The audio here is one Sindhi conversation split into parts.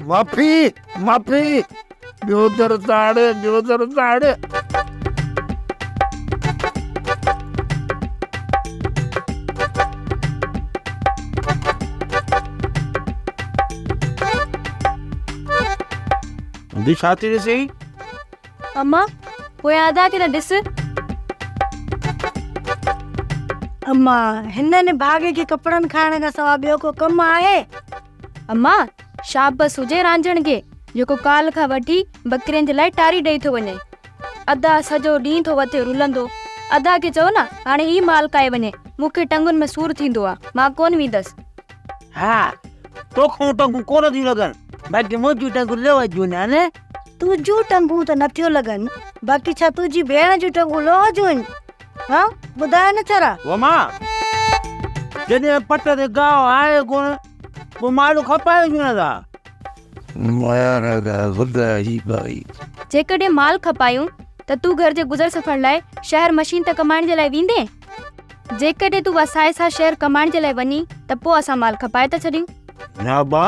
معافي معافي ٻيو در تاڙ ٻيو در تاڙ. ادي ڇا ٿي ڏسين؟ اما پويان ادا کي ته ڏس. اما هن نڀاڳي کي ڪپڙن کائڻ کان سوا ٻيو ڪو ڪم آهي؟ اما شابس هجي رانجهڻ کي جيڪو ڪالهه کان وٺي ٻڪرين جي لاء ٽاري ڏئي ٿو وڃي. ادا سڄو ڏينهن ٿو وتي رلندو. ادا کي چئو نه هاڻي هي مال ڪاهي وڃي. مون کي ٽنگن ۾ سور ٿيندو آ. مان ڪونه ويندس. ها توکون ٽنگون ڪونه ٿيون لڳن باقي منهنجون ٽنگون لوهه جون آهن. تنهنجون ٽنگون ته نٿيون لڳن باقي ڇا تنهنجي ڀيڻ جون ٽنگون لوهه جون آهن؟ ها ٻڌاء نه ڇرا. وما جڏهن پٽ تي گاهه آهي ڪونه پوء مال کپايو ڇو نه ٿا؟ جيڪڏهن مال کپايون ته تون گهر جي گذر سفر لاء شهر مشين تي ڪمائڻ جي لاء ويندين؟ جيڪڏهن تون وسائي سان شهر ڪمائڻ جي لاء وڃين ته پوء اسان مال کپائي ٿا ڇڏيون. نه ابا،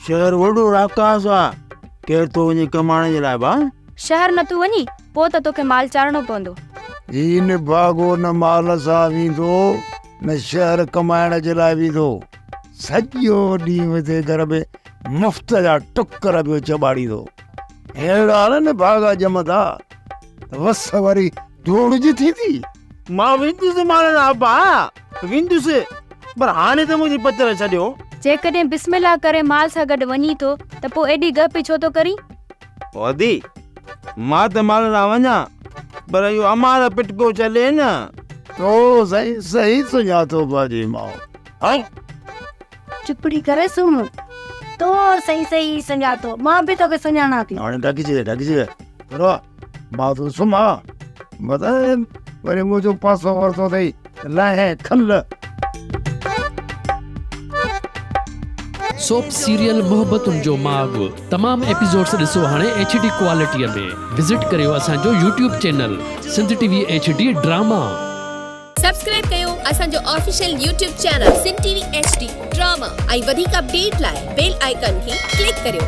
شهر وڏو راڪاس آ، ڪير ٿو وڃي ڪمائڻ جي لاء ابا؟ شهر نه ٿو وڃين پوء ته توکي مال چارڻو پوندو. هي نڀاڳو نه مال سان ويندو نه شهر ڪمائڻ جي لاء ويندو. سڄو ڏينهن هتي گهر ۾ مفت جا ٽڪر پيو چٻاڙيندو. اهڙا نه نڀاڳا ڄمندا ته وس وري ڌوڙ جي ٿيندي. مان ويندس مال سان ابا، ويندس، پر هاڻي ته منهنجي پتر ڇڏيو. جيڪڏهن بسم الله ڪري مال سان گڏ وڃين ٿو ته پوء ايڏي گهه پئي ڇو ٿو ڪرين؟ ادي، مان ته مال سان وڃان، پر اهو امار پٽڪو چلي نه. تو سائين صحيح سڃاتو پنهنجي ماء. هائي. چپڙي ڪري سمهه. تو صحيح صحيح سڃاتو، مان به توکي سڃاڻان ٿي. هاڻي ڍڪجي ويهه، ڍڪجي ويهه. برو مان ٿو سمهان. متان وري منهنجو پاسو ورتو اٿئي ته لاهين کل. سوپ سيريل محبتن جو ماڳ تمام ايپيسوڊس ڏسو هاڻي ايڇ ڊي ڪوالٽي ۾ وزٽ ڪريو اسان جو YouTube channel Sindh T V H D drama. Subscribe ڪيو اسان جو official YouTube channel Sindh T V H D drama ۽ وڌيڪ اپڊيٽ لاء بيل آئيڪان کي ڪلڪ ڪريو.